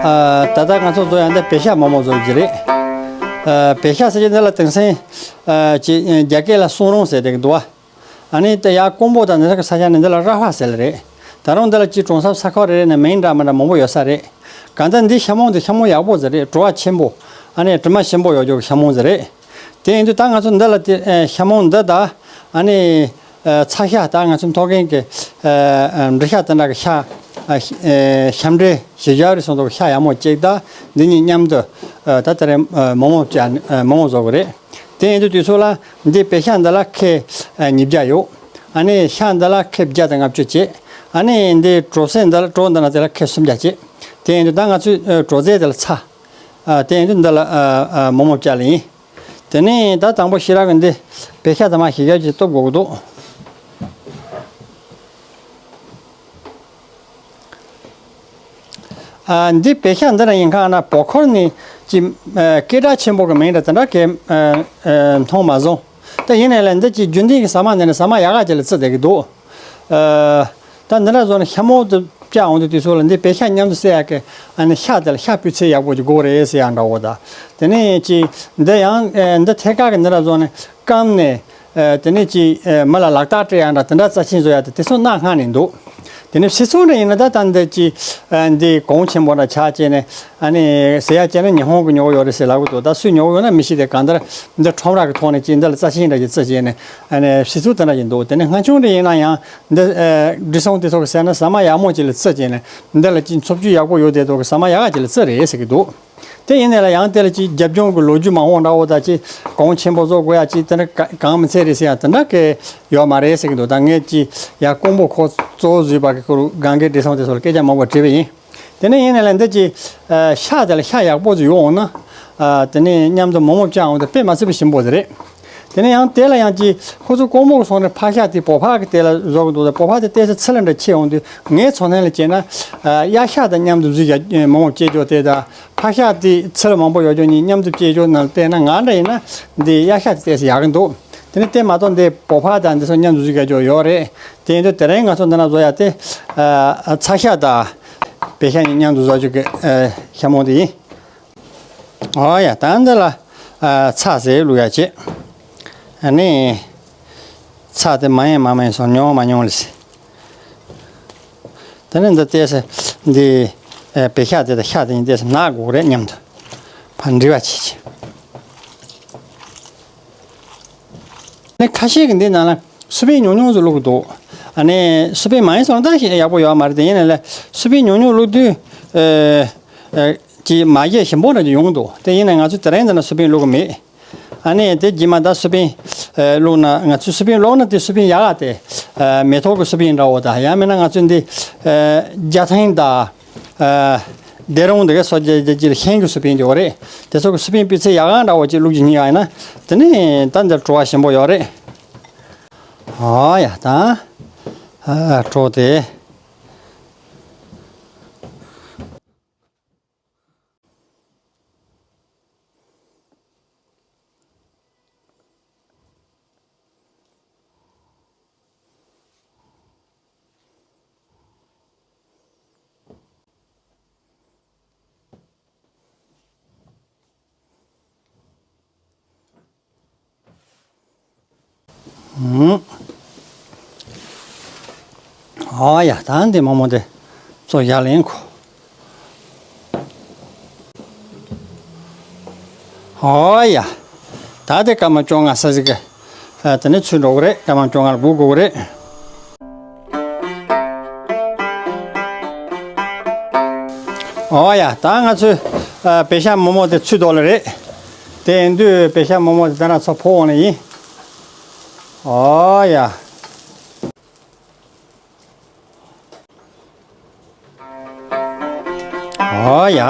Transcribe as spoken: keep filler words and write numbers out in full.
ཨ། ད་ལྟ་ང་ཚོ་བཟོ་ཡག་འདི་བེ་ཤ་མོག་མོག་བཟོ་གི་རེད། ཨ། བེ་ཤ་ཟེར་གྱི་འདི་ལ་དེང་སང་ཨ་ཅིག་རྒྱ་སྐད་ལ་སུན་རོང་ཟེར་བསྡད་ཀྱི་འདུག་བ། ཨ་ནི་དེ་ཡར་ཀོང་པོ་དང་འདི་ཚོ་གི་ས་ཆ་ནས་འདི་ལ་ར་ཧྭ་ཟེར་ལེ་རེད། ད་རུང་འདི་ལ་ཅིག་གྲོང་གསེབ་ས་ཁུལ་རེ་རེ་ནས་མིང་འདྲ་མི་འདྲ་མང་པོ་ཡོད་ས་རེད། གང་ལྟར་འདི་ཤ་མོག་འདི་ཤ་མོག་ཡག་པོ་ཟིག་རེད། བྲོ་བ་ཆེན་པོ། ཨ་ནི་དྲི་མ་ཞིམ་པོ་ཡོད་རྒྱུ་གི་ཤ་མོག་ཟིག་རེད། དེ་ཡིན་དུས་ད་ང་ཚོ་འདི་ལ་དེ་ཨ་ཤ་མོག་འདི་དང་ཨ་ནི་ཨ་ཚ་ཤ། ད་ང་ཚོ་མཐོ་སྒང་གི་ཨ་ཨ་འབྲི་ཤ་དེ་འདྲ་གི་ཤ། ཨ་ཤ་ཨ་ཤ་འབྲས་ཞེ་བྱ་རེད་སོང་འདུག་ཤ་ཡག་མོ་གཅིག་དང་འདི་གཉིས་མཉམ་དུ་ཨ་ད་དེ་རིང་ཨ་མོག་མོག་བྱས་ཨ་མོག་མོག་བཟོ་གི་རེད། དེ་ཡིན་དུས་དུས་ཚོད་ལ་འདི་བེ་ཤ་འདི་ལ་ཁལ་ཨ་ཉིས་བརྒྱ་ཡོད། ཨ་ནི་ཤ་འདི་ལ་ཁལ་བརྒྱ་དང་ལྔ་བཅུ་བྱས། ཨ་ནི་འདི་བྲོ་ཟན་འདི་ལ་བྲོ་འདི་ན་དེ་ལ་ཁལ་སུམ་བརྒྱ་བྱས། དེ་ཡིན་དུས་ད་ང་ཚོས་ཨ་བྲོ་རྫས་དེ་ལ་ཚྭ། ཨ་དེ་ཡིན་དུས་འདི་ལ་ཨ་ཨ་མོག་མོག་བྱས་ལེ་ཡིན། དེ་ནས་ད་དང་པོ་ཞེ་དྲག་གི་འདི་བེ་ཤ་དེ་མར་ཞེ་བྱ་ཅིག་གཏུབ་དགོས་ཀྱི་འདུག་ཨ་འདི་བེ་ཤ་འདི་ར་ཡིན་ཁ་ན་བོད་ཁུལ་ནས་ཅིག་ཨ་སྐད་གྲགས་ཆེན་པོ་གི་མིང་ར་དེ་འདྲ་གས་ཨ་ཨ་མཐོང་མ་སོང་། ད་ཡིན་ནའི་ལས་འདི་ཅིག་རྒྱུན་ལྡན་གྱི་ཟ་མ་འདི་ནི་ཟ་མ་ཡག་ག་ཅིག་ལ་བརྩི་བསྡད་ཀྱི་འདུག་ཨ་ད་འདི་འདྲ་བཟོ་ནས་ཤ་མོག་དེ་བཅག་འོང་དུས་དུས་ཚོད་ལ་འདི་བེ་ཤ་མཉམ་དུ་བསྲེས་ཡག་གི་ཨ་ནི་ཤ་དེ་ལ་ཤ་སྤུས་ཚད་ཡག་པོ་ཅིག་དགོས་རེད་ཟེར་ཡག་འདྲ་བོ། ད་དེ་ནས་ཅིག་འདི་ཡང་ཨ་འདི་ཐད་ཀར་གྱི་འདི་འདྲ་བཟོ་ནས་སྐམ་ནས། ཨ་དེ་ནས་ཅིག་ཨ་མི་ལ་ལག་རྟགས་སྤྲད་ཡག་འདྲ་དེ་འདྲ་རྩ་ཆེན་བཟོ་ཡག་དེ་དེ་ཚོ་གནའ་སྔ་ནས་འདུག་དེ་ནས་ཕྱི་ཚུལ་འདྲ་ཡིན་ན་ད་ད་འདི་ཅིག་ཨ་འདི་གོང་ཆེན་པོ་འདྲ་ཆགས་བྱས་ནས་ཨ་ནི་ཟེར་ཡག་བྱས་ན་ཉི་ཧོང་གི་ཉོ་གི་ཡོད་རེད་ཟེར་ལབ་གི་འདུག་ད་སུས་ཉོ་གི་ཡོད་ན་མི་ཤེས། དེ་གང་ལྟར་འདི་ཁྲོམ་ར་གི་ཐོག་ནས་ཅིག་འདི་ལ་རྩ་ཆེན་འདྲ་ཅིག་བརྩི་བྱས་ནས་ཨ་ནི་ཕྱི་ཚུལ་དེ་འདྲ་ཡིན་འདུག་དེ་ནས་སྔ་ཆུང་འདྲ་ཡིན་ན་ཡང་འདི་ཨ་བྲེ་སྲུང་དེ་ཚོ་གི་ཟེར་ན་ཟ་མ་ཡག་མོ་ཅིག་ལ་བརྩི་བྱས་ནས་འདི་ལ་ཅིག་འཚོ་བཅུད་ཡག་པོ་ཡོད་དེ་ཚོ་གི་ཟ་མ་ཡག་ག་ཅིག་ལ་བརྩི་རེད་ཟེར་གི་འདུག་དེ་ཡིན་ནའི་ལ་ཡང་དེ་ལ་ཅིག་རྒྱབ་ལྗོངས་ཀྱི་ལོ་རྒྱུས་མ་འོངས་འདྲ་བོ་དང་ཅིག་གོང་ཆེན་པོ་བཟོ་དགོས་ཡ་ཅིག་དེ་འདྲ་ག་གང་མི་ཚད་རེད་ཟེར་ཡ་དེ་འདྲ་གི་ཡོད་མ་རེད་ཟེར་གི་འདུག་ད་ངས་ཅིག་ཡ་ཀོང་པོ་ཁོ་གཙོ་བོ་བཟོས་པ་གི་ཁོ་རུ་སྒང་གའི་བྲེ་སྲུང་དེ་ཚོ་ལ་སྐད་ཆ་མང་པོ་དྲིས་པ་ཡིན། དེ་ནས་ཡིན་ནའི་ལ་འདི་ཅིག་ཨ་ཤ་དེ་ལ་ཤ་ཡག་པོ་ཅིག་ཡོང་འོང་ན་ཨ་དེ་ནས་མཉམ་དུ་མོག་མོག་བཅག་འོང་དེ་དཔེ་མ་སྲིད་པ་ཞིམ་པོ་དེ་རེད། དེ་ནས་ཡང་དེ་ལ་ཡང་ཅིག་ཁོ་ཚོ་ཀོང་པོ་གི་སོང་ནས་ཕག་ཤ་དེ་བོད་ཕག་གི་དེ་ལ་བཟོ་གི་འདུག་ད་བོད་ཕག་དེ་ཏོག་ཙམ་ཚིལ་འདྲ་ཆེ་འོང་དུས་ངའི་ཚོར་སྣང་ལ་བྱས་ན་ཨ་གཡག་ཤ་དང་མཉམ་དུ་བཟོས་ཀྱང་མོག་མོག་སྐྱེ་ཆོག་དེ་དང་། ཕག་ཤ་དེ་ཚིལ་མང་པོ་ཡོད་རྒྱུ་གཉིས་མཉམ་དུ་སྐྱེ་རྒྱུ་ནང་བལྟས་ན་ང་འདྲ་ཡིན་ན་འདི་གཡག་ཤ་དེ་ཏོག་ཙམ་ཡག་གི་འདུག་དེ་ནི་དེ་མ་གཏོགས་འདི་བོད་ཕག་དང་འདི་ཚོ་མཉམ་དུ་བཟོས་ཀྱི་རྒྱུ་ཡོད་རེད། དེ་ཡིན་དུས་དེ་རིང་ང་ཚོ་འདི་ན་བཟོ་ཡ་དེ་ཨ་ཚ་ཤ་དང་བེ་ཤ་གཉིས་མཉམ་དུ་བཟོ་རྒྱུ་གི་ཨ་ཤ་མོག་དེ་ཡིན། ཨོ་ཡ། ད་འདི་ལ་ཨ་ཚྭ་ཟེར་བླུག་ཡ་བྱེད། ཨ་ནི་ཚྭ་དེ་མ་ཡིན་མ་མ་ཡིན་སོང་། ཉུང་མ་ཉུང་ལ་ཟེར། དེ་ནས་འདི་ཏོག་ཙམ་འདི་ཨེ་བེ་ཤ་དེ་དང་ཤ་དེ་གཉིས་ཏོག་ཙམ་ནག་དགོས་རེད། མཉམ་དུ་ཕར་འདྲིས་པ་བྱེད་ཅིག་ནས་ཁ་ཤས་ཀྱིས་འདི་ནང་ལ་སུ་པན་ཉུང་ཉུང་ཙམ་བླུགས་འདུག་ཨ་ནི་སུ་པན་མ་ཡིན་སོང་ད་ཞེ་ཡག་པོ་ཡོད་མ་རེད། དེ་ཡིན་ནའི་ལ་སུ་པན་ཉུང་ཉུང་བླུགས་དུས་ཨེ་ཨེ་ཅིག་མ་བཞད་ཞིམ་པོ་འདྲ་ཅིག་ཡོང་འདུག་དེ་ཡིན་ནའི་ང་ཚོས་དེ་རིང་འདི་ན་སུ་པན་བླུགས་ཀྱི་མེད། ཨ་ནི་དེ་རྗེས་མ་ད་སུ་པན་ཨེ་བླུགས་ན། ང་ཚོས་སུ་པན་བླུགས་ན་དེ་སུ་པན་ཡག་ག་དེ་ཨེ་མེ་ཏོག་གི་སུ་པན་འདྲ་བོ་དང་། ཡང་མིན་ན་ང་ཚོས་འདི་ཨེ་རྒྱ་ཐང་དང་ཨེ་སྡེ་རོང་དེ་ག་སོགས་ཀྱི་ཀྱི་ཀྱི་ཤིང་གི་སུ་པན་དེ་བོ་རེད། དེ་ཚོ་གི་སུ་པན་སྤུས་ཚད་ཡག་ག་འདྲ་བོ་ཅིག་བླུགས་ཀྱི་ཉེ་བ་ཡིན་ན། དེ་ནི་ད་འདིར་བྲོ་བ་ཞིམ་པོ་ཡོད་རེད། ཨོ་ཡ། ད་ཨ་བྲོ་དེ། ཨོ་ཡ། ད་འདི་མོག་མོག་དེ་བཙོ་ཡག་ལེན་གོ། ཨོ་ཡ། ད་དེ་སྐར་མ་བཅོ་ལྔ་ས་ཟིག་གི་ཨ་དེ་ནས་ཚུད་འགྲོ་གི་རེད། སྐར་མ་བཅོ་ལྔ་ལ་སྒུག་དགོས་གི་རེད། ཨོ་ཡ། ད་ང་ཚོའི་ཨ་བེ་ཤ་མོག་མོག་དེ་ཚུད་དོ་ལེ་རེད། དེ་ཡིན་དུས་བེ་ཤ་མོག་མོག་དེ་ད་ན་ཚོ་ཕོ་འོང་ནས་ཡིན། ཨོ་ཡ། ཨོ་ཡ།